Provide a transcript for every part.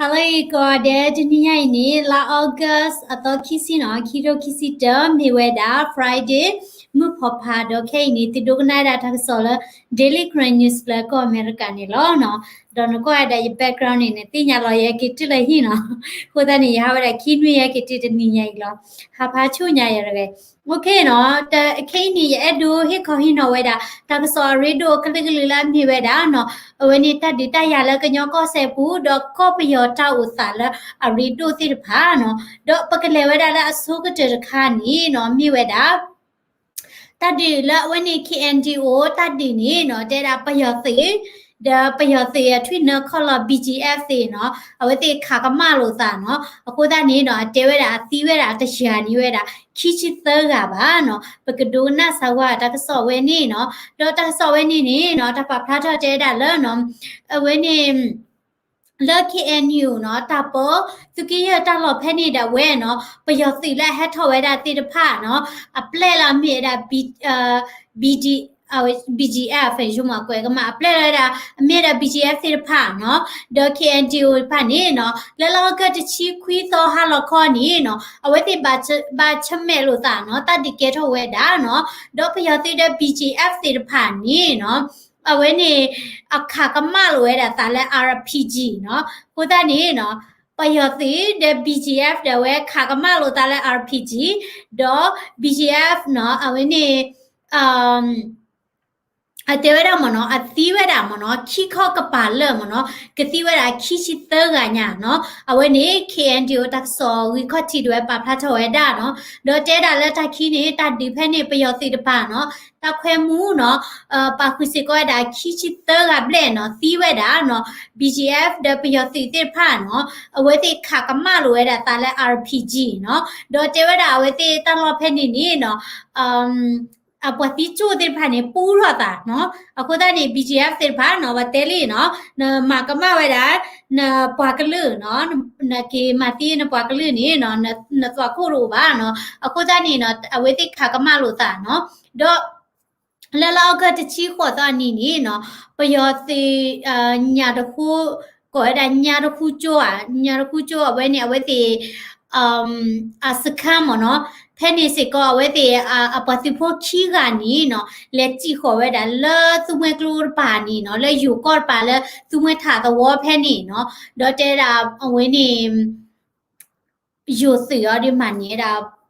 ဟါလၢအဂ့ၤကိးဂၤဒဲး, တနံၤညါအံၤန့ၣ် လါ August အသီခံဆံနီၤ, ခံထိခံဆံတၢ မ့ၢ်ဝဲဒၣ် Friday မုၢ်ဖီဖး, ဒီးခဲအံၤန့ၣ် သုဒိကနၣ်ဝဲဒၣ်တၢ်ကစီၣ်လၢ Daily Karen News လၢကီၢ်အမဲရကၤန့ၣ်လီၤနီၤ. ဒီးနကွၢ်ဝဲဒၣ်ယ background န့ၣ် နသ့ၣ်ညါလီၤ ယဟဲက့ၤတုၤလၢဟံၣ်နီၤ. အဃိသတးန့ၣ် ယဟးဝဲဒၣ်ခံနွံ ယဟဲက့ၤတုၤတနံၤညါအံၤလီၤ. ဟးဖးဆူညါယၤတဂ့ၤ. OK နီၤ, တခဲအံၤန့ၣ် ယအဲၣ်ဒိးဟ့ၣ်ခီဟ့ၣ်နီၤဝဲဒၣ် တၢ်ကစီၣ်အရ့ဒိၣ်အကလုာ်ကလုာ်လၢအမ့ၢ်ဝဲဒၣ်နီၤ, အဝဲန့ၣ်တၢ်ဒုးတၢ်ယၤလၢကညီကီၢ်စဲၣ်ပူၤ ဒီးကီၢ်ပယီၤတၢ်အိၣ်သးလၢအရ့ဒိၣ်သ့ၣ်တဖၣ်နီၤ, ဒီးပကလဲၤဝဲဒၣ်လၢအဆိကတၢၢ်တခါန့ၣ်နီၤ, မ့ၢ်ဝဲဒၣ် တၢ်ဒုးလၢအဝဲန့ၣ် KNDO တၢ်ဒုးန့ၣ်နီၤ, တဲဒၣ်ပယီၤသုး, ဒီးပယီၤသုးအထွံၣ်နၢခီၣ်လီၤ BGF သ့ၣ်နီၤ, အဝဲသ့ၣ်ခးကမၣ်လိာ်သးနီၤ. အဃိသတးန့ၣ်နီၤ, အတဲဝဲဒၣ်အသံဝဲဒၣ်တယၤန့ၣ်ဝဲဒၣ် ခံဆံသၢဂၤဘၣ်နီၤ. ပကဒိကနၣ်စၢၤဝဲတၢ်ကစီၣ်ဝဲန့ၣ်နီၤ. ဒီးတၢ်ကစီၣ်ဝဲန့ၣ်န့ၣ်နီၤ, တၢ်ပာ်ဖျါထီၣ်တဲဒၣ်လၢနီၤ, အဝဲန့ၣ် လၢ KNU နီၤ, တၢ်ပၢ သုးက့ယဲၢ်တၢ်လီၢ်ဖဲန့ၣ်ဒၣ်ဝဲနီၤ, ပယီၤသုးလၢအဟဲထီၣ်ဝဲဒၣ်သ့ၣ်တဖၣ်နီၤ, အပျဲၢ်လၢအမ့ၢ်ဝဲဒၣ် BD, BGF, BGF ယိမကွဲးကမၣ် အပျဲၢ်လၢဝဲဒၣ် အမ့ၢ်ဝဲဒၣ် BGF သ့ၣ်တဖၣ်နီၤ, ဒီး KNDO တဖၣ်န့ၣ်နီၤ, လၢလါအီကူးတဆံခွံသီဟါလီၤခီန့ၣ်နီၤ, အဝဲသ့ၣ်ဘၣ်ဆၢမဲာ်လိာ်သးနီၤ, တၢ်ဒုးကဲထီၣ်ဝဲဒၣ်နီၤ, ဒီးပယီၤသုးဒီး BGF သ့ၣ်တဖၣ်န့ၣ်နီၤ, အဝဲန့ၣ် အခးကမၣ်လိာ်ဝဲဒၣ်သးလၢ RPG နီၤ. အဃိသတးန့ၣ်နီၤ, ပယီၤသုးဒီး BGF ဒီးအဝဲခးကမၣ်လိာ်သးလၢ RPG, ဒီး BGF နီၤ, အဝဲန့ၣ် အတဲဝဲဒၣ်မ့ၢ်နီၤ, အသံဝဲဒၣ်မ့ၢ်နီၤ, ခံခီၣ်ကပၤလၢာ်မ့ၢ်နီၤ, ကသံဝဲဒၣ်ခံဆံသၢဂၤညါနီၤ. အဝဲန့ၣ် KNDO တၢ်ကစီၣ်ဂံၢ်ခီၣ်ထံးဒၣ်ဝဲပာ်ဖျါထီၣ်ဝဲဒၣ်နီၤ. ဒီးတဲဒၣ်လၢတၢ်ခံန့ၣ် တၢ်ဒုးဖဲန့ၣ် ပယီၤသုးတဖၣ်နီၤ, တၢ်ခွဲမူနီၤ, ပာ်ဃုာ်စ့ၢ်ကီးဝဲဒၣ်ခံဆံသၢဂၤဘျဲၣ်နီၤ, သံဝဲဒၣ်နီၤ, BGF ဒီးပယီၤသုးသ့ၣ်တဖၣ်နီၤ, အဝဲသ့ၣ်ခးကမၣ်လိာ်ဝဲဒၣ်သးလၢ RPG နီၤ. ဒီးတဲဝဲဒၣ်အဝဲသ့ၣ်တၢ်လီၢ်ဖဲန့ၣ်န့ၣ်နီၤ, အပှၤသံကၠိၣ်သ့ၣ်တဖၣ်န့ၣ် ပူထီၣ်သးနီၤ. အဃိသတးန့ၣ် BGF သ့ၣ်တဖၣ်နီၤ, ပှၤတဲလံနီၤ, နမၤကမၣ်ဝဲဒၣ် နပှၤကလုာ်နီၤ, နက့ၤမၤသံနပှၤကလုာ်န့ၣ်နီၤ, နသွၣ်ခိၣ်တအိၣ်ဘၣ်နီၤ. အဃိသတးန့ၣ်နီၤ, အဝဲသ့ၣ်ခးကမၣ်လိာ်သးနီၤ. ဒီး လၢလါအီကူးတဆံဃိးသီအနံၤန့ၣ်နီၤ, ပယီၤသုး ညၣ်တဃူ, ကိးဝဲဒၣ်ညၣ်တဃူကၠိဧါ, ညၣ်တဃူကၠိအဝဲန့ၣ် အဝဲသ့ၣ် အစခန်းမ့ၢ်နီၤ, ဖဲန့ၣ်စ့ၢ်ကီး အဝဲသ့ၣ် အပှၤသုးဖိခံဂၤန့ၣ်နီၤ, လဲၤစံၣ်ဃီၤဝဲဒၣ်လၢသူမှဲကျိတပၤန့ၣ်နီၤ, လၢယိၤကီၢ်တပၤလၢသူမှဲထးသဝီဖဲန့ၣ်နီၤ, ဒီးတဲဒၣ်အဝဲန့ၣ် ယိၤသုးအီၤဒီးမၤန့ၢ်ဝဲဒၣ်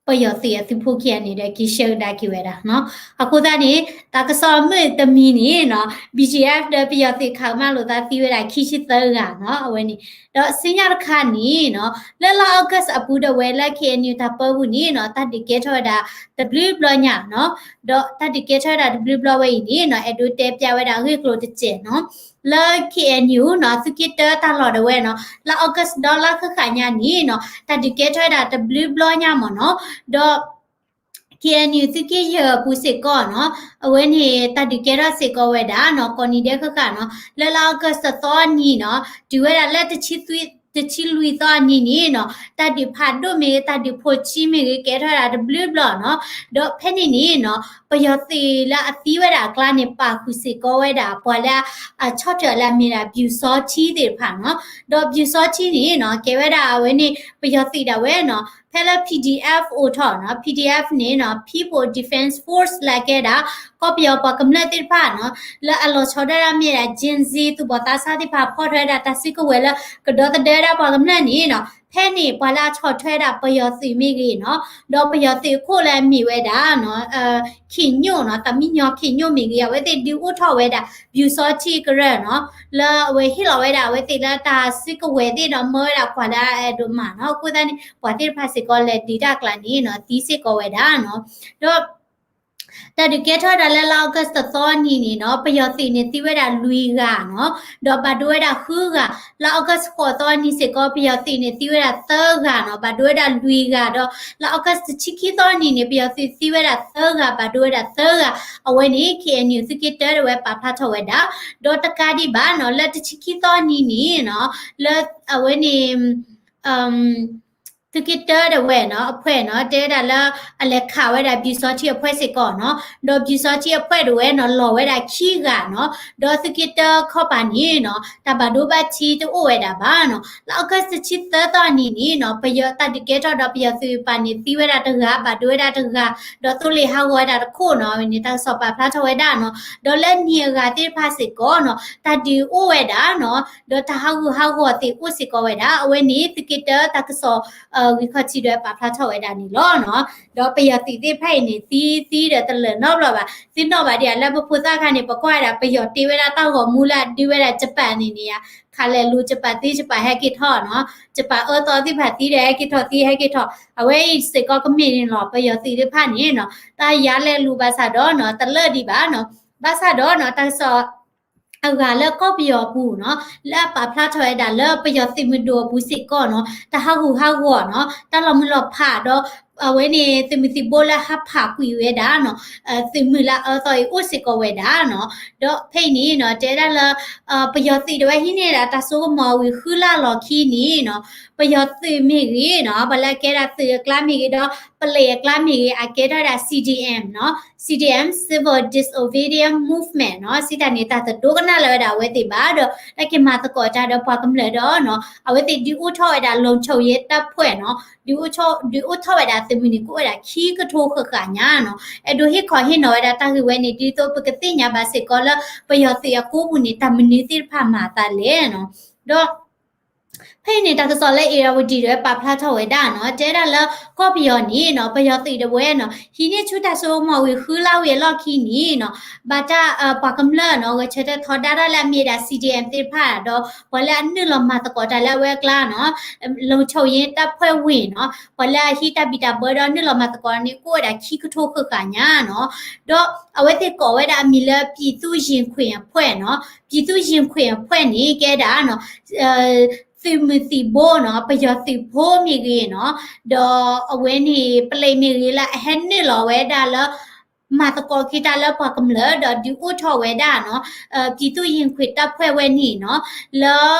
ပယီၤသုးအသုးဖိခံဂၤန့ၣ်ဒီး က့ၤဆှၢကဒါက့ၤဝဲဒၣ်နီၤ. အဃိသတးန့ၣ် တၢ်ကစီၣ်အမုၢ်တမံၤန့ၣ်နီၤ, BGF ဒီးပယီၤသုးခးကမၣ်လိာ်သးသံဝဲဒၣ်ခံဆံသၢဂၤနီၤ, အဝဲန့ၣ်. ဒီးဆူညါတခါန့ၣ်နီၤ, လၢလါ August အပူၤဒၣ်ဝဲလၢ KNU တၢ်ပၢပူၤန့ၣ်နီၤ, တၢ်ဒုးကဲထီၣ်ဝဲဒၣ်တဘျုးဘျီညါနီၤ. ဒီးတၢ်ဒုးကဲထီၣ်ဝဲဒၣ်တဘျုးဘျီဝဲအံၤန့ၣ်နီၤ, အဲၣ်ဒိးတဲပျးဝဲဒၣ်အဂ့ၢ်ကျိၤတစဲးနီၤ. လၢ KNU နီၤ, သုးက့တၢတၢ်လီၢ်ဒၣ်ဝဲနီၤ, လါ August ဒီးလါဃၣ်ဃၣ်ညါန့ၣ်နီၤ, တၢ်ဒုးကဲထီၣ်ဝဲဒၣ်တဘျုးဘျီညါမ့ၢ်နီၤ. ဒီး KNU သုးက့ယဲၢ်အပူၤစ့ၢ်ကီးနီၤ, အဝဲန့ၣ်တၢ်ဒုးကဲထီၣ်စ့ၢ်ကီးဝဲဒၣ်နီၤ, ကိးနံၤဒဲးဃၣ်ဃၣ်နီၤ, လၢလါ August တသီအနံၤနီၤ, တုၤဝဲဒၣ်လၢ တဆံလွံၢ်သီအနံၤန့ၣ်နီၤ, တၢ်ဒုးဖးဒိၣ်မ့ၢ်ဂ့ၤ တၢ်ဒုးဖိဆံးမ့ၢ်ဂ့ၤ ကဲထီၣ်ဝဲဒၣ်တဘျုးဘျီနီၤ. ဒီးဖဲန့ၣ်န့ၣ်နီၤ, ပယီၤသုးလၢအသံဝဲဒၣ်အကျါန့ၣ် ပာ်ဃုာ်စ့ၢ်ကီးဝဲဒၣ် ပှၤလၢအဆီၣ်ထွဲလၢအမ့ၢ်ဒၣ် ပျူစောထီး သ့ၣ်တဖၣ်နီၤ. ဒီး ပျူစောထီး န့ၣ်နီၤ, ကဲဝဲဒၣ်အဝဲန့ၣ် ပယီၤသုးဒၣ်ဝဲနီၤ, ဖဲလၢ PDF အိၣ်ထီၣ်နီၤ, PDF န့ၣ်နီၤ, People Defense Force လၢအကဲဒၣ် ကီၢ်ပယီၤပှၤကမျၢၢ်သ့ၣ်တဖၣ်နီၤ, လၢအလီၤဆီဒၣ်တၢ်မ့ၢ်ဒၣ် Gen Z သူၣ်ဘီၣ်သးစၢ်သ့ၣ်တဖၣ် ဖီၣ်ထွဲဒၣ်တၢ်စုကဝဲၤလၢ ကဒီသဒၢဒၣ်ပှၤကမျၢၢ်န့ၣ်နီၤ, ဖဲန့ၣ်ပှၤလၢအဆီၣ်ထွဲဒၣ်ပယီၤသုးမ့ၢ်ဂ့ၤနီၤ, ဒီးပယီၤသုးခိၣ်လၢအမ့ၢ်ဝဲဒၣ် ခ့ၣ်ညိၣ်နီၤ, သမံညီခ့ၣ်ညိၣ်မ့ၢ်ဂ့ၤ, အဝဲသ့ၣ်ဒုးအိၣ်ထီၣ်ဝဲဒၣ် ပျူစောထီး ကရၢနီၤ, လၢအဝဲဟ့ၣ်လီၤဝဲဒၣ်အဝဲသ့ၣ်လၢတၢ်စုကဝဲၤသ့ၣ်ဒီး မၢဝဲဒၣ်ပှၤလၢအအဲၣ်ဒိးမၤနီၤ. အဃိသတးန့ၣ် ပှၤသ့ၣ်တဖၣ်စ့ၢ်ကီးလဲၤဒုးတၢ်အကျါန့ၣ်နီၤ, သံစ့ၢ်ကီးဝဲဒၣ်နီၤ. ဒီး တၢ်ဒုးကဲထီၣ်ဝဲဒၣ်လၢလါ August တသီအနံၤန့ၣ်နီၤ, ပယီၤသုးန့ၣ်သံဝဲဒၣ်လွံၢ်ဂၤနီၤ, ဒီးဘၣ်ဒိဝဲဒၣ်ဃုဂၤ. လါ August ဃိးသီအနံၤစ့ၢ်ကီး ပယီၤသုးန့ၣ်သံဝဲဒၣ်သၢဂၤနီၤ, ဘၣ်ဒိဝဲဒၣ်လွံၢ်ဂၤဒီး လါ August တဆံခံသီအနံၤန့ၣ် ပယီၤသုးသံဝဲဒၣ်သၢဂၤ, ဘၣ်ဒိဝဲဒၣ်သၢဂၤ. အဝဲန့ၣ် KNU သုးက့တၢဒၣ်ဝဲပာ်ဖျါထီၣ်ဝဲဒၣ်. ဒီးတကးဒံးဘၣ်နီၤ, လၢတဆံခံသီအနံၤန့ၣ်နီၤ, လၢအဝဲန့ၣ် အ သုးက့တၢဒၣ်ဝဲနီၤ အဖှဲၣ်နီၤ တဲဝဲဒၣ်လၢ အလဲၤခးဝဲဒၣ် ပျူစောထီး အဖှဲၣ်စ့ၢ်ကီးနီၤ, ဒီး ပျူစောထီး အဖှဲၣ်ဒၣ်ဝဲနီၤ လီၤဝဲဒၣ်ခံဂၤနီၤ, ဒီးသုးက့တၢ ခီပၤန့ၣ်နီၤ တၢ်ဘၣ်ဒိဘၣ်ထံးတအိၣ်ဝဲဒၣ်ဘၣ်နီၤ, လၢ August တဆံသၢသီအနံၤန့ၣ်နီၤ ပယီၤတၢ်ဒုးကဲထီၣ်ဒီးပယီၤသုးတကပၤန့ၣ် သံဝဲဒၣ်တဂၤ ဘၣ်ဒိဝဲဒၣ်တဂၤ, ဒီးသိလ့ၣ်ဟးဂီၤဝဲဒၣ်တခိၣ်နီၤ အဝဲန့ၣ် တၢ်ကစီၣ်ပာ်ဖျါထီၣ်ဝဲဒၣ်နီၤ, ဒီးလၢနံၤအဂၤသ့ၣ်တဖၣ်စ့ၢ်ကီးနီၤ တၢ်ဒုးအိၣ်ဝဲဒၣ်နီၤ ဒီးတၢ်ဟးဂူာ်ဟးဂီၤသ့ၣ်အိၣ်စ့ၢ်ကီးဝဲဒၣ်, အဝဲန့ၣ် သုးက့တၢ တၢ်ကစီၣ် ဂံၢ်ခီၣ်ထံးဒီးပာ်ဖျါထီၣ်ဝဲဒၣ်န့ၣ်လီၤနီၤ, ဒီးပယီၤသုးသ့ၣ်တဖၣ်အံၤန့ၣ် သံသံဒီးတလၢာ်နီတဘျီဘၣ်, သ့ၣ်နီၣ်ဘၣ်ဒ်အံၤလၢပဖိသၣ်ခါန့ၣ် ပကွၢ်ဝဲဒၣ် ပယီၤတ့ဝဲဒၣ်တၢ်ဂီၤမူလၢအဒုးဝဲဒၣ် Japan န့ၣ်န့ၣ်ယါ, ခးလဲၤလူၤ Japan သံ Japan ဟဲက့ၤထီၣ်နီၤ, Japan အၢသီသ့ၣ်တဖၣ်သံဒီးဟဲက့ၤထီၣ်သံဟဲက့ၤထီၣ်, အဝဲအံၤစ့ၢ်ကီးကမ့ၢ်န့ၣ်လီၤ ပယီၤသုးသ့ၣ်တဖၣ်န့ၣ်နီၤ တၢ်ယါလဲၤလူၤဘၣ်ဆၣ်ဒီးနီၤ တလၢာ်ဒံးဘၣ်နီၤ, ဘၣ်ဆၣ်ဒီးနီၤ တၢ်ကစီၣ် အဂၤလၢကီၢ်ပယီၤအပူၤနီၤ လၢအပာ်ဖျါထီၣ်ဝဲဒၣ်လၢပယီၤသုးမုၢ်ဒိၣ်အပူၤစ့ၢ်ကီးနီၤ တၢ်ဟးဂူာ်ဟးဂီၤနီၤ တၢ်လီၤမုၢ်လီၤဖးဒီး အဝဲန့ၣ်သုးမုၢ်သံၣ်ဘိလၢဟးဖးကွံာ်ဝဲဒၣ်နီၤ သုးမုၢ်လၢအအၢသီအံၤအိၣ်စ့ၢ်ကီးဝဲဒၣ်နီၤ, ဒီးဖဲအံၤန့ၣ်နီၤ တဲဝဲဒၣ်လၢ ပယီၤသုးဒၣ်ဝဲဟံးန့ၢ်ဒၣ်တၢ်စိကမီၤဝံၤဃုလါလီၤခံန့ၣ်နီၤ ပယီၤသုးမ့ၢ်ဂ့ၤနီၤ ပှၤလၢအကဲဒၣ်သုးအကျါမ့ၢ်ဂ့ၤဒီး ပလံးအကျါမ့ၢ်ဂ့ၤ အကဲထီၣ်ဝဲဒၣ် C D M နီၤ C D M Civil Disobedience Movement နီၤ စံးတၢ်န့ၣ် တၢ်တဒိကနၣ်လၢၤဝဲဒၣ်အဝဲသ့ၣ်ဘၣ်ဒီး တၢ်က့ၤမၤသကိးတၢ်ဒီးပှၤကမျၢၢ်ဒီးနီၤ အဝဲသ့ၣ်ဒုးအိၣ်ထီၣ်ဝဲဒၣ် လုံခြုံရေးတပ်ဖွဲ့ နီၤ ဒုးအိၣ်ထီၣ်ဝဲဒၣ်သုးမုၢ်န့ၣ် ကအိၣ်ဝဲဒၣ်ခံကထိဃၣ်ဃၣ်ညါနီၤ အဲၣ်ဒိးဟ့ၣ်ခီဟ့ၣ်နီၤဝဲဒၣ်တၢ်ဂ့ၢ်ဝဲန့ၣ် ဒ်သိးပကသ့ၣ်ညါဘၣ်စ့ၢ်ကီးလၢ ပယီၤသုးအကိးပူၤန့ၣ် တၢ်မနုၤသ့ၣ်တဖၣ်မၤအသးလဲၣ်နီၤ ဒီး ဖဲအံၤန့ၣ် တၢ်ကစီၣ်လၢ Irrawaddy ဒၣ်ဝဲပာ်ဖျါထီၣ်ဝဲဒၣ်နီၤ တဲဒၣ်လၢကီၢ်ပယီၤန့ၣ်နီၤ ပယီၤသုးဒၣ်ဝဲနီၤ ဟံးန့ၢ်ဆူၣ်တၢ်စိကမီၤဝံၤဃုလါဝံၤအလီၢ်ခံန့ၣ်နီၤ ဘၣ်တၢ် ပှၤကမျၢၢ်နီၤ ဂဲၤဆၢထၢၣ်ထီဒါတၢ်လၢအမ့ၢ်ဒၣ် C D M သ့ၣ်တဖၣ်ဒီး ပှၤလၢအနုာ်လီၤမၤသကိးတၢ်လၢအဝဲအကျါနီၤ လုံခြုံရေးတပ်ဖွဲ့ဝင် နီၤ ပှၤလၢအဟံးတၢ်ဘံၣ်တၢ်ဘၢဒီးနုာ်လီၤမၤသကိးန့ၣ် ကအိၣ်ဝဲဒၣ်ခံကထိဃၣ်ဃၣ်ညါနီၤ ဒီးအဝဲသ့ၣ်ကိးဝဲဒၣ်အမံၤလၢ ပြည်သူ့ရင်ခွင်အဖွဲ့ နီၤ ပြည်သူ့ရင်ခွင်အဖွဲ့ န့ၣ် ကဲဒၣ်နီၤ သုးမုၢ်သံၣ်ဘိနီၤ ပယီၤသုးဖိမ့ၢ်ဂ့ၤနီၤ ဒီးအဝဲန့ၣ် ပလံးမ့ၢ်ဂ့ၤလၢအဟဲနုာ်လီၤဝဲဒၣ်လၢ မၤသကိးက့ၤတၢ်လၢပှၤကမျၢၢ် ဒီးဒုးအိၣ်ထီၣ်ဝဲဒၣ်နီၤ ပြည်သူ့ရင်ခွင်တပ်ဖွဲ့ ဝဲန့ၣ်နီၤ လၢ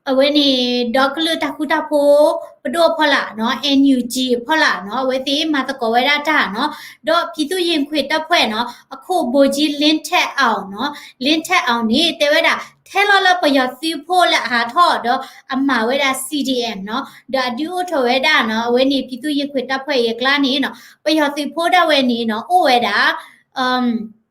အဝဲန့ၣ် ဒီကလုာ်တၢ်ဃူတၢ်ဖိး ပဒိၣ်အဖီလာ်နီၤ NUG အဖီလာ်နီၤ အဝဲသ့ၣ်မၤသကိးဝဲဒၣ်တၢ်နီၤ ဒီး ပြည်သူ့ရင်ခွင်တပ်ဖွဲ့ နီၤ အခိၣ် ဗိုလ်ကြီး လင်းထက်အောင် နီၤ လင်းထက်အောင် န့ၣ် တဲဝဲဒၣ် ထဲလီၤလၢပယီၤသုးဖိလၢအဟးထီၣ်ဒီးအမၤဝဲဒၣ် C D M နီၤ ဒီးအဒုးအိၣ်ထီၣ်ဝဲဒၣ်နီၤ အဝဲန့ၣ် ပြည်သူ့ရင်ခွင်တပ်ဖွဲ့ အံၤအကျါန့ၣ်နီၤ ပယီၤသုးဖိဒၣ်ဝဲန့ၣ်နီၤ အိၣ်ဝဲဒၣ်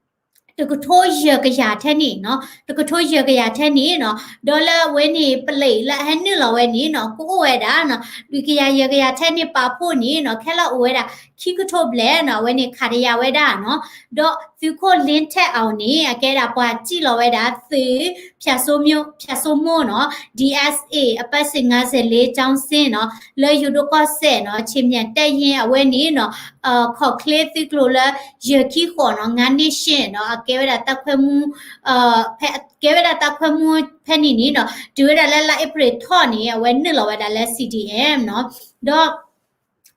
တကထိယဲၢ်ကယၤထဲန့ၣ်နီၤ တကထိယဲၢ်ကယၤထဲန့ၣ်နီၤ ဒီးလၢအဝဲန့ၣ် ပလံးလၢအဟဲနုာ်လီၤဝဲန့ၣ်နီၤ ကအိၣ်ဝဲဒၣ်နီၤ လွံၢ်ကယၤယဲၢ်ကယၤထဲန့ၣ် ပာ်ဖှိၣ်န့ၣ်နီၤ ခဲလၢာ်အိၣ်ဝဲဒၣ် ခံကထိဘျဲၣ်နီၤ အဝဲန့ၣ်ခးတယာ်ဝဲဒၣ်နီၤ ဒီးသုးခိၣ် လင်းထက်အောင် န့ၣ် အကဲဒၣ်ပှၤစံၣ်လီၤဝဲဒၣ်သုး ဖၠၣ်စိမိၣ် နီၤ D S A အပတ်စဉ်ငါးဆယ့်လေး ကျောင်းဆင်း နီၤ လၢယိၤဒိၣ်ကီၢ်စဲၣ် နီၤ ခြေမြန်တပ်ရင်း အဝဲန့ၣ်နီၤ ခီၣ်ချ့သုးကျိၤလၢ ယဲၢ်ခံဃိး နီၤ ငါးနှစ်ရှစ် နီၤ အကဲဝဲဒၣ်တပ်ခွဲမှူး ဖဲ ကဲဝဲဒၣ်တပ်ခွဲမှူး ဖဲန့ၣ်န့ၣ်နီၤ တုၤဝဲဒၣ်လၢလါအ့ဖြ့ၣ်ထီၣ်န့ၣ် အဝဲနုာ်လီၤဝဲဒၣ်လၢ C D M နီၤ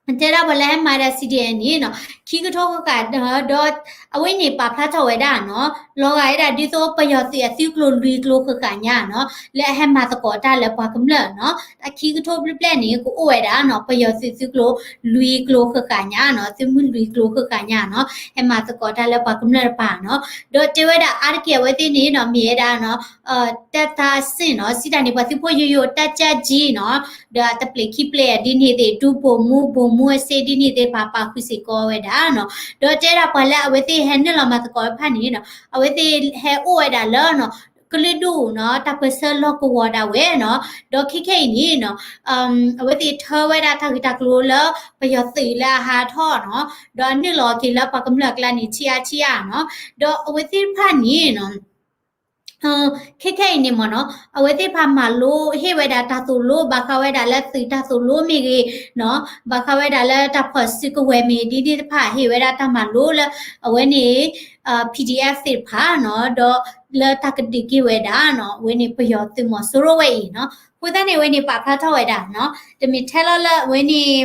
ဒီး တဲဒၣ်ပှၤလၢဟဲမၤဒၣ် C D M န့ၣ်နီၤ ခံကထိဃၣ်ဃၣ် ဒီးအဝဲန့ၣ်ပာ်ဖျါထီၣ်ဝဲဒၣ်နီၤ လီၤဂာ်ဝဲဒၣ်ဒ်သိးပယီၤသုးအသုးကျိၤလွံၢ်ကျိၤဃၣ်ဃၣ်ညါနီၤ လၢအဟဲမၤသကိးတၢ်လၢပှၤကမျၢၢ်နီၤ တၢ်ခံကထိဘျဲၣ်ဘျဲၣ်န့ၣ် ကအိၣ်ဝဲဒၣ်နီၤ ပယီၤသုးသုးကျိၤလွံၢ်ကျိၤဃၣ်ဃၣ်ညါနီၤ သုးမုၢ်လွံၢ်ကျိၤဃၣ်ဃၣ်ညါနီၤ ဟဲမၤသကိးတၢ်လၢပှၤကမျၢၢ်တပၤနီၤ ဒီးတဲဝဲဒၣ်အါတက့ၢ်အဝဲသ့ၣ်န့ၣ်နီၤ မ့ၢ်ဝဲဒၣ်နီၤ တပ်သားအဆင့် နီၤ စံးတၢ်န့ၣ် ပှၤသုးဖိယိယိ တပ်ကြပ်ကြီး နီၤ ဒီးအတပျ့ၤခံပျ့ၤဒ်န့ၣ်သ့ၣ် ဒူဗိုလ်မှူး အဆင့် ဒ်န့ၣ်သ့ၣ်တဖၣ် ပာ်ဃုာ်စ့ၢ်ကီးဝဲဒၣ်နီၤ ဒီးတဲဒၣ်ပှၤလၢအဝဲသ့ၣ်ဟဲနုာ်လီၤမၤသကိးတဖၣ်န့ၣ်နီၤ အဝဲသ့ၣ်ဟဲအိၣ်ဝဲဒၣ်လၢ ကလုာ်ဒူၣ်နီၤ တၢ်ပၢၢ်ဆၢလီၢ်ကဝီၤဒၣ်ဝဲနီၤ ဒီးခဲခဲအံၤန့ၣ်နီၤ အဝဲသ့ၣ်ထၢဝဲဒၣ်တၢ်ဂ့ၢ်တၢ်ကျိၤလၢ ပယီၤသုးလၢအဟးထီၣ်နီၤ ဒီးအနုာ်လီၤက့ၤလၢပှၤကမျၢၢ်အကျါန့ၣ် ထံအါထံအါနီၤ ဒီးအဝဲသ့ၣ်တဖၣ်န့ၣ်နီၤ ခဲခဲအံၤန့ၣ်မ့ၢ်နီၤ အဝဲသ့ၣ်တဖၣ်မၤလိဟ့ၣ်ဝဲဒၣ်တၢ်သိၣ်လိ ဘၣ်ဃးဝဲဒၣ်လၢသုးတၢ်သိၣ်လိမ့ၢ်ဂ့ၤ နီၤ ဘၣ်ဃးဝဲဒၣ်လၢတၢ်ဖီၣ်စုကဝဲၤမ့ၢ်ဒ်န့ၣ်တဖၣ် ဟ့ၣ်ဝဲဒၣ်တၢ်မၤလိလၢ အဝဲန့ၣ် P D F သ့ၣ်တဖၣ်နီၤ ဒီးလၢတၢ်ကဒုးက့ၤဝဲဒၣ်နီၤ အဝဲန့ၣ်ပယီၤသုးမီၤစိရိၤဝဲအံၤနီၤ အဃိသတးန့ၣ် အဝဲန့ၣ်ပာ်ဖျါထီၣ်ဝဲဒၣ်နီၤ တမ့ၢ်ထဲလီၤလၢအဝဲန့ၣ်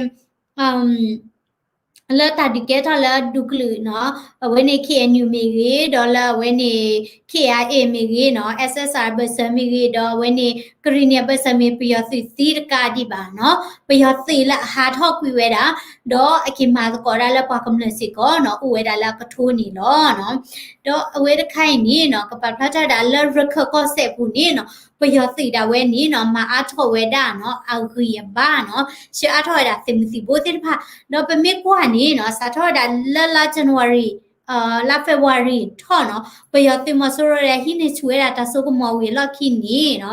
အ လၢတၢ်ဒုးကဲထီၣ်လၢဒူကလုာ်နီၤ, အဝဲန့ၣ် K N U မ့ၢ်ဂ့ၤ, ဒီးလၢအဝဲန့ၣ် K I A မ့ၢ်ဂ့ၤနီၤ, S S R အဘၢၣ်စၢၤမ့ၢ်ဂ့ၤ, ဒီးအဝဲန့ၣ် ကရံၣ်နံၣ် အဘၢၣ်စၢၤမ့ၢ် ပယီၤသုးသံတကးဒံးဘၣ်နီၤ, ပယီၤသုးလၢအဟးထီၣ်ကွံာ်ဝဲဒၣ်, ဒီးအက့ၤမၤသကိးဒၣ်လၢပှၤကမျၢၢ်စ့ၢ်ကီးနီၤ, အိၣ်ဝဲဒၣ်လၢအကထိန့ၣ်လီၤနီၤ. ဒီးအဝဲတခါအံၤန့ၣ်နီၤ, ကပာ်ဖျါထီၣ်ဝဲဒၣ်လၢရခၢၣ်ကီၢ်စဲၣ်ပူၤန့ၣ်နီၤ, ပယီၤသုးဒၣ်ဝဲန့ၣ်နီၤ, မၤအါထီၣ်ဝဲဒၣ်နီၤ, အဂံၢ်အဘါနီၤ, ဆှၢအါထီၣ်ဝဲဒၣ်သုးမုၢ်သံၣ်ဘိသ့ၣ်တဖၣ်, ဒီးပမ့ၢ်ကွၢ်န့ၣ်နီၤ, စးထီၣ်ဝဲဒၣ်လၢလါ January လါ February ထီၣ်နီၤ, ပယီၤသုးမီၤစိရိၤဒီးဟံးန့ၢ်ဆူၣ်ဝဲဒၣ်တၢ်စိကမီၤဝံၤအလီၢ်ခံန့ၣ်နီၤ,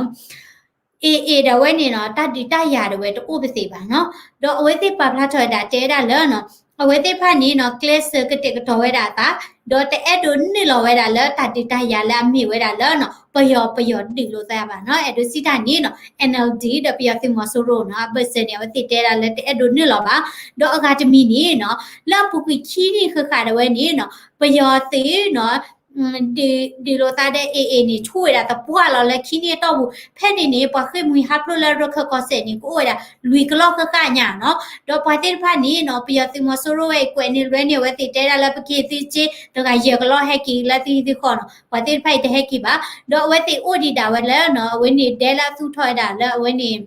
A A ဒၣ်ဝဲန့ၣ်နီၤ, တၢ်ဒုးတၢ်ယၤဒၣ်ဝဲတအိၣ်ပသ့ၣ်ဘၣ်နီၤ, ဒီးအဝဲသ့ၣ်ပာ်ဖျါထီၣ်ဝဲဒၣ်တဲဝဲဒၣ်လၢနီၤ, အဝဲသ့ၣ်တဖၣ်န့ၣ်နီၤ, ကျဲးစၢးကတဲာ်ကတီၤဝဲဒၣ်အသး, ဒီးတအဲၣ်ဒိးနုာ်လီၤဝဲဒၣ်လၢတၢ်ဒုးတၢ်ယၤလၢအမ့ၢ်ဝဲဒၣ်လၢနီၤ, ပယီၤပယီၤဒုးလိာ်သးဘၣ်နီၤ, အဲၣ်ဒိးစံးတၢ်န့ၣ်နီၤ, N L D ဒီးပယီၤသုးမီၤစိရိၤနီၤ, အဘၢၣ်စၢၤန့ၣ် အဝဲသ့ၣ်တဲဒၣ်လၢတအဲၣ်ဒိးနုာ်လီၤဘၣ်, ဒီးအဂၤတမံၤန့ၣ်နီၤ, လၢအပူၤကွံာ်ခံနံၣ်ဃၣ်ဃၣ်ဒၣ်ဝဲန့ၣ်နီၤ, ပယီၤသုးနီၤ ဒုးလိာ်သးဒီး A A န့ၣ် ဆိဝဲဒၣ်သပှၢ်လီၤလၢခံနံၣ်အတီၢ်ပူၤ, ဖဲန့ၣ်န့ၣ် ပှၤဃ့ၢ်မှံဟးဖျိးလၢရခၢၣ်ကီၢ်စဲၣ်န့ၣ် ကအိၣ်ဝဲဒၣ်လွံၢ်ကလီၢ်ဃၣ်ဃၣ်ညါနီၤ, ဒီးပှၤသ့ၣ်တဖၣ်န့ၣ်နီၤ, ပယီၤသုးမီၤစိရိၤဝဲအံၤကွဲးန့ၢ်လွဲန့ၢ်အဝဲသ့ၣ်တဲဒၣ်လၢပက့ၤသုစ့ တဂၤယဲၢ်ကလီၢ်ဟဲက့ၤလၢသုဟံၣ်သုဃီနီၤ, ပှၤသ့ၣ်တဖၣ်အံၤတဟဲက့ၤဘၣ်, ဒီးအဝဲသ့ၣ်အိၣ်ဒံးဒၣ်ဝဲလၢနီၤ, အဝဲန့ၣ်ဒဲလၢအသူၣ်ထီၣ်ဝဲဒၣ်လၢအဝဲန့ၣ်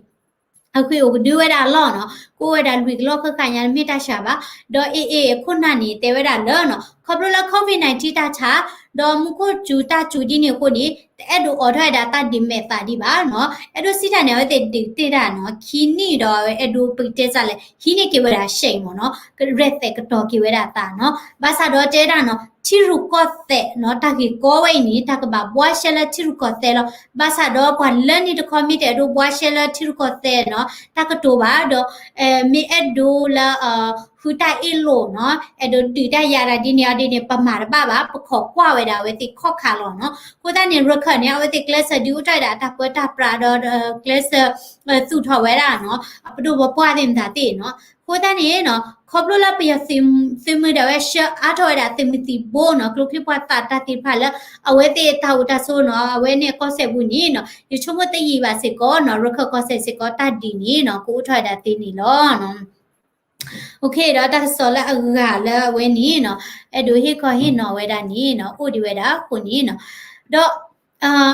အဃ့ၢ်အိၣ်ကဒုဝဲဒၣ်အလီၢ်နီၤ, ကအိၣ်ဝဲဒၣ်လွံၢ်ကလီၢ်ဃၣ်ဃၣ်ညါ တမ့ၢ်တၢ်ဆှၢဘၣ်, ဒီး A A အခိၣ်နၢ်န့ၣ် တဲဝဲဒၣ်လၢနီၤ, ခီဖျိလၢ COVID nineteen တၢ်ဆါ, ဒီးမူခိၣ်စူၤတၢ်စူၤဒ်န့ၣ်အဃိန့ၣ် တအဲၣ်ဒိးအိးထီၣ်ဝဲဒၣ်တၢ်ဒုးမဲာ်သးဒံးဘၣ်နီၤ, အဲၣ်ဒိးစံးတၢ်န့ၣ် အဝဲသ့ၣ်ဒုးတ့ၢ်တၢ်နီၤ, ခံနံၣ်ဒီးအဲၣ်ဒိးပကတဲစးလဲၣ် ဟံးန့ၢ်က့ၤဝဲဒၣ်ရှဲအံၤမ့ၢ်နီၤ, ကရဲၣ်သဲးကတီၤက့ၤဝဲဒၣ်အသးနီၤ, ဘၣ်ဆၣ်ဒီးတဲဒၣ်နီၤ, ထံရူၢ်ကီၢ်သဲးနီၤ, တၢ်ဂ့ၢ်ကီဝဲအံၤန့ၣ် တၢ်ကဘၣ်ဘှါရှဲလၢထံရူၢ်ကီၢ်သဲးလီၤ, ဘၣ်ဆၣ်ဒီးပှၤလၢန့ၣ်တခီမ့ၢ်တအဲၣ်ဒိးဘှါရှဲလၢထံရူၢ်ကီၢ်သဲးနီၤ, တၢ်ကတိၤဘၣ်ဒီး မ့ၢ်အဲၣ်ဒိးလၢ ဃုတၢ်အ့ၣ်လိာ်နီၤ, အဲၣ်ဒိးဒုးတၢ်ယၤတၢ်ဒ်န့ၣ်အီၤဒ်န့ၣ် ပမၤတဘၣ်ဘၣ်, ပခိးကွၢ်ဝဲဒၣ်အဝဲသ့ၣ်ခီၣ်ခါလီၤနီၤ, အဃိသတးန့ၣ် ရခၢၣ်န့ၣ် အဝဲသ့ၣ်ကျဲးစၢးဒုးအိၣ်ထီၣ်ဝဲဒၣ်တၢ်ပၢတၢ်ပြးဒီး ကျဲးစၢး သူၣ်ထီၣ်ဝဲဒၣ်နီၤ, အပဒိၣ်ပပှၢ်သ့ၣ်မတၤသ့ၣ်နီၤ, အဃိသတးန့ၣ်နီၤ, ခီဖျိလၢပယီၤသုးမုၢ်ဒၣ်ဝဲဆှၢအါထီၣ်ဝဲဒၣ်သုးမုၢ်သံၣ်ဘိနီၤ, ကျိချံမျိာ်သၣ်တၢ်သ့ၣ်တဖၣ်လၢ အဝဲသ့ၣ်တၢ်အိၣ်တၢ်ဆိးနီၤ, အဝဲန့ၣ်ကီၢ်စဲၣ်ပူၤန့ၣ်နီၤ, ယဆိကမိၣ်တယံာ်ဘၣ်စ့ၢ်ကီးနီၤ, ရခၢၣ်ကီၢ်စဲၣ်စ့ၢ်ကီးတၢ်ဒုးန့ၣ်နီၤ, ကအိၣ်ထီၣ်ဝဲဒၣ်သ့န့ၣ်လီၤ. ဒီးတၢ်ကစီၣ်လၢအဂၤလၢအဝဲန့ၣ်နီၤ, အဲၣ်ဒိးဟ့ၣ်ခီဟ့ၣ်နီၤဝဲဒၣ်န့ၣ်နီၤ, အိၣ်ဒံးဝဲဒၣ်အဃိန့ၣ်နီၤ, ဒီး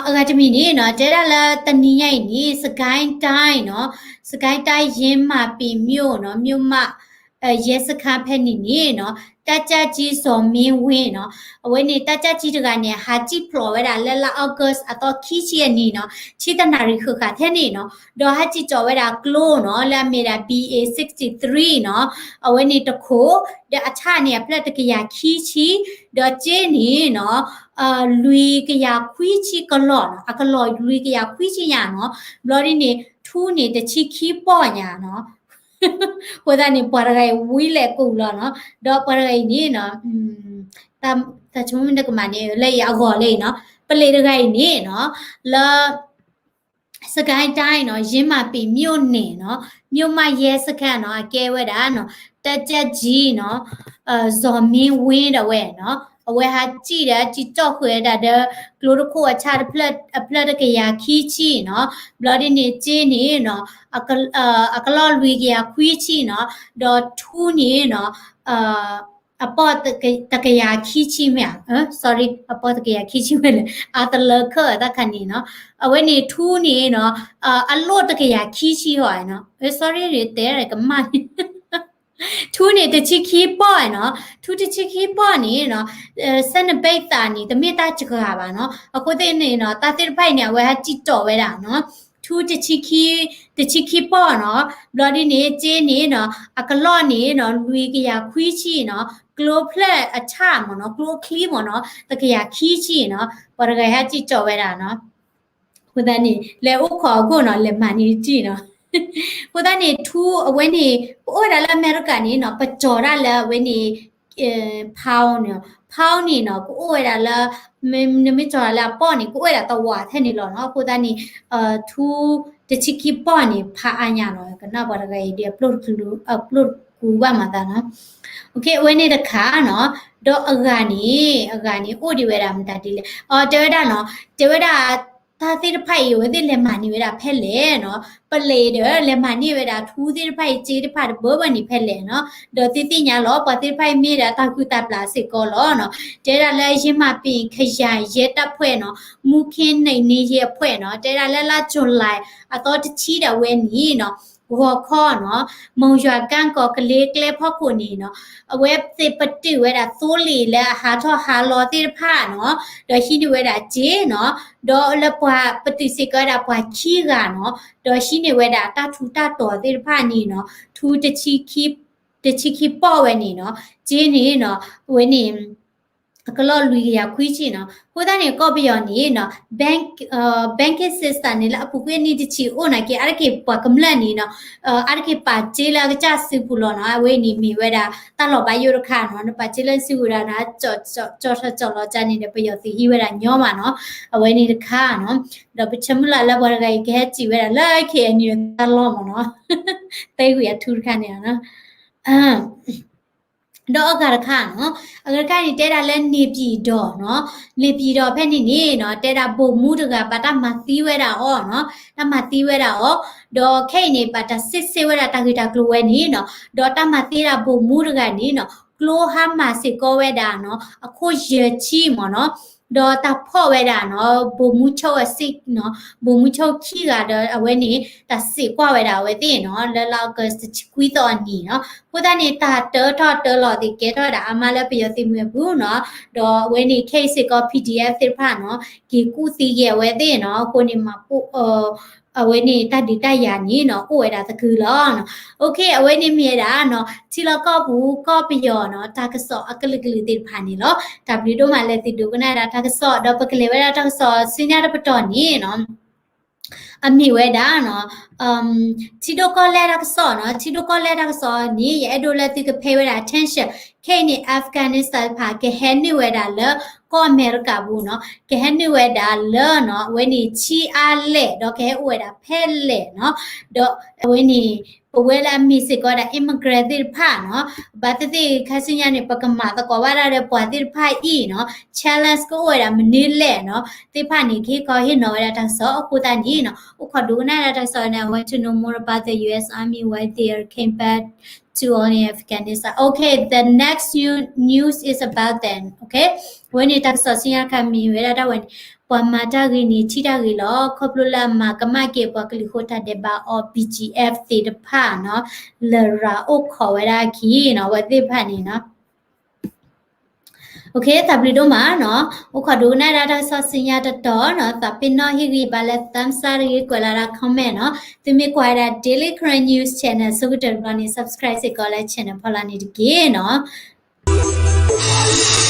အဂၤတမံၤန့ၣ်နီၤ, တဲဒၣ်လၢတနံၤညါအံၤန့ၣ် စကဲတၢ်နီၤ, စကဲတၢ် ယင်းမာပင်မြို့နီၤ, မြို့မ ရဲစခန်းဖဲန့ၣ်န့ၣ်နီၤ, တပ်ကြပ်ကြီး ဇော်မင်းဝင်းနီၤ, အဝဲန့ၣ် တပ်ကြပ်ကြီး တဂၤန့ၣ် ဟးစံၣ်ဖျိးဝဲဒၣ်လၢလါ August အသီခံဆံအနံၤနီၤ, ဆံတနၣ်ရံၣ်ဃၣ်ဃၣ်ထဲန့ၣ်နီၤ, ဒီးဟးစံၣ်ကၠီးဝဲဒၣ်ကျိနီၤ, လၢအမ့ၢ်ဒၣ် B A sixty-three နီၤ, အဝဲန့ၣ်တခိၣ်, ဒီးအဆၣ်န့ၣ်အဖျၢၣ်တကယၤခံဆံ, ဒီးစ့န့ၣ်နီၤ, လွံၢ်ကယၤခွံဆံကလီၢ်နီၤ, အကလီၢ်လွံၢ်ကယၤခွံဆံညါနီၤ, ဘျီဒ်န့ၣ် ထူန့ၣ်တဆံခံပီၢ်ညါနီၤ, အဃိသတးန့ၣ် ပှၤတဂၤအံၤဝံလဲၤကူၣ်လီၤနီၤ, ဒီးပှၤတဂၤအံၤန့ၣ်နီၤ, တၢ်ဆိကမိၣ်မ့ၢ်တကမၣ်န့ၣ် လၢအံၤအဂီၢ်လၢအံၤနီၤ, ပလံးတဂၤအံၤန့ၣ်နီၤ, လၢ စစ်ကိုင်းတိုင်းနီၤ, ယင်းမာပင်မြို့နယ်နီၤ, မြို့မရဲစခန်းနီၤ, အကဲဝဲဒ၁ၣ်, တပ်ကြပ်ကြီးနီၤ, ဇော်မင်းဝင်း ဒၣ်ဝဲနီၤ, အဝဲဟးစံၣ်ဒီး စံၣ်ကၠီၣ်ဃုာ်ဝဲဒၣ်ဒီး ကျိတခိၣ်အဆၣ်တဖျၢၣ် အဖျၢၣ်တကယၤခံဆံနီၤ, ဘျီဒ်န့ၣ် စ့န့ၣ်နီၤ, အကလီၢ်လွံၢ်ကယၤခွံဆံနီၤ, ဒီးထူန့ၣ်နီၤ, အပီၢ်တကယၤခံဆံမ့ၢ်ဧါ, sorry, အပီၢ်တကယၤခံဆံဝဲလဲၣ်, အတလၢခၢၣ်အတၢ်ခါန့ၣ်နီၤ, အဝဲန့ၣ်ထူန့ၣ်နီၤ, အလိၣ်တကယၤခံဆံဟီဧါနီၤ, sorry တဲကမၣ်န့ၣ် ထူန့ၣ်တဆံခံပီၢ်နီၤ, ထူတဆံခံပီၢ်န့ၣ်နီၤ, စဲနဘိတ်သးန့ၣ် တမ့ၢ်တၢ်စှၤဘၣ်နီၤ, အဃိသတးန့ၣ်နီၤ, တၢ်သ့ၣ်တဖၣ်အံၤန့ၣ် အဝဲဟဲစံၣ်ကၠီးဝဲဒၣ်နီၤ, ထူတဆံခံ, တဆံခံပီၢ်နီၤ, ဘျီဒ်န့ၣ် စ့န့ၣ်နီၤ, အကလီၢ်န့ၣ်နီၤ, လွံၢ်ကယၤခွံဆံနီၤ, ကျိဖျၢၣ်အဆၣ်မ့ၢ်နီၤ, ကျိအချံမ့ၢ်နီၤ, တကယၤခံဆံနီၤ, ပှၤတဂၤဟဲစံၣ်ကၠီးဝဲဒၣ်နီၤ အဃိသတးန့ၣ် လဲၤအိၣ်ခိးအခိၣ်နီၤ, လဲၤမၤန့ၢ်တံၢ်နီၤ, အဃိသတးန့ၣ် ထူအဝဲန့ၣ် ပအိၣ်ဝဲဒၣ်လၢအမဲရကၤန့ၣ်နီၤ, ပကၠီၤဒၣ်လၢအဝဲန့ၣ် pound န့ၣ်, pound န့ၣ်နီၤ, ကအိၣ်ဝဲဒၣ်လၢ နမ့ၢ်ကၠီၤဒၣ်လၢအပီၢ်န့ၣ် ကအိၣ်ဝဲဒၣ်တဝးထဲန့ၣ်လီၤနီၤ, အဃိသတးန့ၣ် ထူတဆံခံပီၢ်န့ၣ် ဖးအါညါနီၤ, ကနၣ်ပှၤတဂၤအံၤဒီး အပျိၢ်တကူဘၣ်မၤသးနီၤ, အဝဲန့ၣ်တခါနီၤ, ဒီးအဂၤန့ၣ် အဂၤန့ၣ် အိၣ်ဒံးဝဲဒၣ်မတၤဒ်လဲၣ်, အတဲဝဲဒၣ်နီၤ, တဲဝဲဒၣ် တၢ်သ့ၣ်တဖၣ်အံၤ အဝဲသ့ၣ်လဲၤမၤန့ၢ်ဝဲဒၣ်ဖဲလဲၣ်နီၤ, ပလဲၤဒီးလဲၤမၤန့ၢ်ဝဲဒၣ်ထူသ့ၣ်တဖၣ်အံၤ စ့တဖၣ်တဘၢဘၢန့ၣ်ဖဲလဲၣ်နီၤ, ဒီးသုသ့ၣ်ညါလီၤ ပှၤသ့ၣ်တဖၣ်အံၤမ့ၢ်ဒၣ်တၢ်ဟုၣ်တၢ်ဘျးစ့ၢ်ကီးလီၤနီၤ, တဲဒၣ်လၢယမၤပ့ၤ ခယၢၣ် ရဲတပ်ဖွဲ့နီၤ, မူခ့ နှိမ်နင်းရေးအဖွဲ့နီၤ, တဲဒၣ်လၢလါ July အသီတဆံဒၣ်ဝဲန့ၣ်နီၤ, ဂီၤခီနီၤ, မုံရွာ ကန့်ကောက် ကလေး ကျဲဖီခိၣ်န့ၣ်နီၤ, အဝဲသ့ၣ်ပတုာ်ဝဲဒၣ်သိလ့ၣ်လၢအဟးထီၣ်ဟးလီၤသ့ၣ်တဖၣ်နီၤ, ဒီးဟံးန့ၢ်ဝဲဒၣ်စ့နီၤ, ဒီးလၢပှၤပတုာ်စ့ၢ်ကီးဝဲဒၣ်ပှၤခံဂၤနီၤ, ဒီးဟံးန့ၢ်ဝဲဒၣ်တၢ်ထူးတၢ်တီၤသ့ၣ်တဖၣ်န့ၣ်နီၤ, ထူ တဆံခံပီၣ်ဝဲန့ၣ်နီၤ, စ့န့ၣ်နီၤ, အဝဲန့ၣ် အကလီၢ်လွံၢ်ကယၤခွံဆံနီၤ, အဃိသတးန့ၣ် ကီၢ်ပယီၤန့ၣ်နီၤ, bank, banking system န့ၣ်လၢအပူၤကွံာ်နံၣ်တဆံအိၣ်နာ်က့ အါတက့ၢ်ပှၤကမျၢၢ်န့ၣ်နီၤ, အါတက့ၢ်ပာ်စ့လၢအကစၢ်စုပူၤလီၤနီၤ, အဝဲန့ၣ်မ့ၢ်ဝဲဒၣ်တၢ်လီၤဘၣ်ယိၣ်တခါနီၤ, နပာ်စ့လၢစုပူၤဒၣ်နၤ, ကၠီထီၣ်ကၠီလီၤကၢန့ၣ်ဒီး ပယီၤသုးဟံးဝဲဒၣ်ညီမးနီၤ, အဝဲန့ၣ်တခါနီၤ, ဒီးပဆၢမုၢ်လၢ်လၢပှၤတဂၤအံၤကဟဲစံးဝဲဒၣ်လၢ KNU တၢ်လီၢ်မးနီၤ, သဲကွံာ်အထူတခါန့ၣ်နီၤ ဒီးအဂၤတခါနီၤ, အဂၤတခါန့ၣ် တဲဒၣ်လၢ နေပြည်တော်နီၤ, နေပြည်တော် ဖဲန့ၣ်န့ၣ်နီၤ, တဲဒၣ် ဗိုလ်မှူး တဂၤ ဘၣ်တၢ်မၤသံဝဲဒၣ်အီၤနီၤ, တၢ်မၤသံဝဲဒၣ်အီၤ, ဒီးခဲအံၤန့ၣ် ဘၣ်တၢ်စ့ၣ်စ့ၣ်ဝဲဒၣ်တၢ်ဂ့ၢ်တၢ်ကျိၤဝဲန့ၣ်နီၤ, ဒီးတၢ်မၤသံဒၣ် ဗိုလ်မှူး တဂၤန့ၣ်နီၤ, ကျိဟါမၢ်စ့ၢ်ကီးဝဲဒၣ်နီၤ, အခိၣ်ယဲၢ်ဆံမးနီၤ, ဒီးတၢ်ဖီၣ်ဝဲဒၣ်နီၤ, ဗိုလ်မှူးချုပ် အစစ်နီၤ, ဗိုလ်မှူးချုပ် ခံဂၤဒီးအဝဲန့ၣ် တၢ်စံးကွၢ်ဝဲဒၣ်အဝဲသ့ၣ်နီၤ, လၢလါ August တဆံခွံသီအနံၤနီၤ, အဃိသတးန့ၣ် တၢ်တၢထီၣ်တၢလီၤသ့ၣ်ကဲထီၣ်ဒၣ်အါမးလၢ ပယီၤသုးမုၢ်အပူၤနီၤ, ဒီးအဝဲန့ၣ် ခဲအံၤစ့ၢ်ကီး PDF သ့ၣ်တဖၣ်နီၤ, က့ၤကူၣ်သံက့ၤအဝဲသ့ၣ်နီၤ, အဃိန့ၣ်မၤပိၢ် အဝဲန့ၣ်တၢ်ဒုးတၢ်ယၤန့ၣ်နီၤ, အိၣ်ဝဲဒၣ်သကုၤလီၤ. Okay, အဝဲန့ၣ်မ့ၢ်ဝဲဒၣ်နီၤ, ထံလီၢ်ကီၢ်ပူၤ ကီၢ်ပယီၤနီၤ, တၢ်ကစီၣ်အကလုာ်ကလုာ်သ့ၣ်တဖၣ်န့ၣ်လီၤ. တၢ်ဘျုးဒိၣ်မးလၢသုဒိကနၣ်ဒၣ်တၢ်ကစီၣ်, ဒီးပကလဲၤဝဲဒၣ်တၢ်ကစီၣ်ဆူညါတပတီၢ်န့ၣ်နီၤ အမ့ၢ်ဝဲဒၣ်နီၤ, ထံဒိၣ်ကီၢ်လဲၢ်တၢ်ကစီၣ်နီၤ, ထံဒိၣ်ကီၢ်လဲၢ်တၢ်ကစီၣ်န့ၣ် ယအဲၣ်ဒိးလၢသုက pay ဝဲဒၣ် attention, ခဲအံၤန့ၣ် Afghanistan တဖၣ် ကဟဲနုာ်ဝဲဒၣ်လၢကီၢ်အမဲရကၤပူၤနီၤ, ကဟဲနုာ်ဝဲဒၣ်လၢနီၤ, အဝဲန့ၣ်ဆံးအါလဲၣ်, ဒီးကဟဲအိၣ်ဝဲဒၣ်ဖဲလဲၣ်နီၤ, ဒီးအဝဲန့ၣ် ပဝဲလၢအမ့ၢ်စ့ၢ်ကီးဒၣ် immigrant သ့ၣ်တဖၣ်နီၤ, ဘၣ်သ့ၣ်သ့ၣ်ခါဆူညါန့ၣ် ပကမၤသကိးဘၣ်ဒၣ်ဒီးပှၤသ့ၣ်တဖၣ်အံၤနီၤ, challenge ကအိၣ်ဝဲဒၣ်မနုၤလဲၣ်နီၤ, သ့ၣ်တဖၣ်န့ၣ် ကဟ့ၣ်ခီဟ့ၣ်နီၤဝဲဒၣ်တၢ်ကစီၣ်အဃိသတးန့ၣ်နီၤ, အိၣ်ခိးဒိကနၣ်ဒၣ်တၢ်ကစီၣ်န့ၣ် I want to know more about the U S Army, why they are came back to only Afghanistan. Okay, the next new news is about them. Okay, ဝဲန့ၣ်တၢ်ကစီၣ်ဆူညါတခါမ့ၢ်ဝဲဒၣ်တၢ်ဝဲန့ၣ်, ပှၤမၤတၢ်ဂ့ၤန့ၣ် ထံၣ်တၢ်ဂ့ၤလီၤ, ခီဖျိလၢအမၤကမၣ်က့ၤပှၤကလုာ်ဃိတၢ်ဒဲးဘးအီၤ B G F သ့ၣ်တဖၣ်နီၤ, လရာ်အိၣ်ခိးဝဲဒၣ်အခံနီၤ, အဝဲသ့ၣ်တဖၣ်န့ၣ်နီၤ Okay, တၢ်ဘျုးဒိၣ်မးနီၤ, အိၣ်ခိးဒိကနၣ်ဒၣ်တၢ်ကစီၣ်ဆူညါတတီၤနီၤ, သးပ့ၤနီၣ်ဟ့ၣ်ဂံၢ်ဘါလၢ thumbs up တဂ့ၤ, ကွဲးလီၤဒၣ် comment နီၤ, သုမ့ၢ်ကွၢ်ဝဲဒၣ် Daily Karen News Channel အဆိကတၢၢ်တဘျီန့ၣ် subscribe စ့ၢ်ကီးလၢ channel ဖီလာ်န့ၣ်တက့ၢ်နီၤ.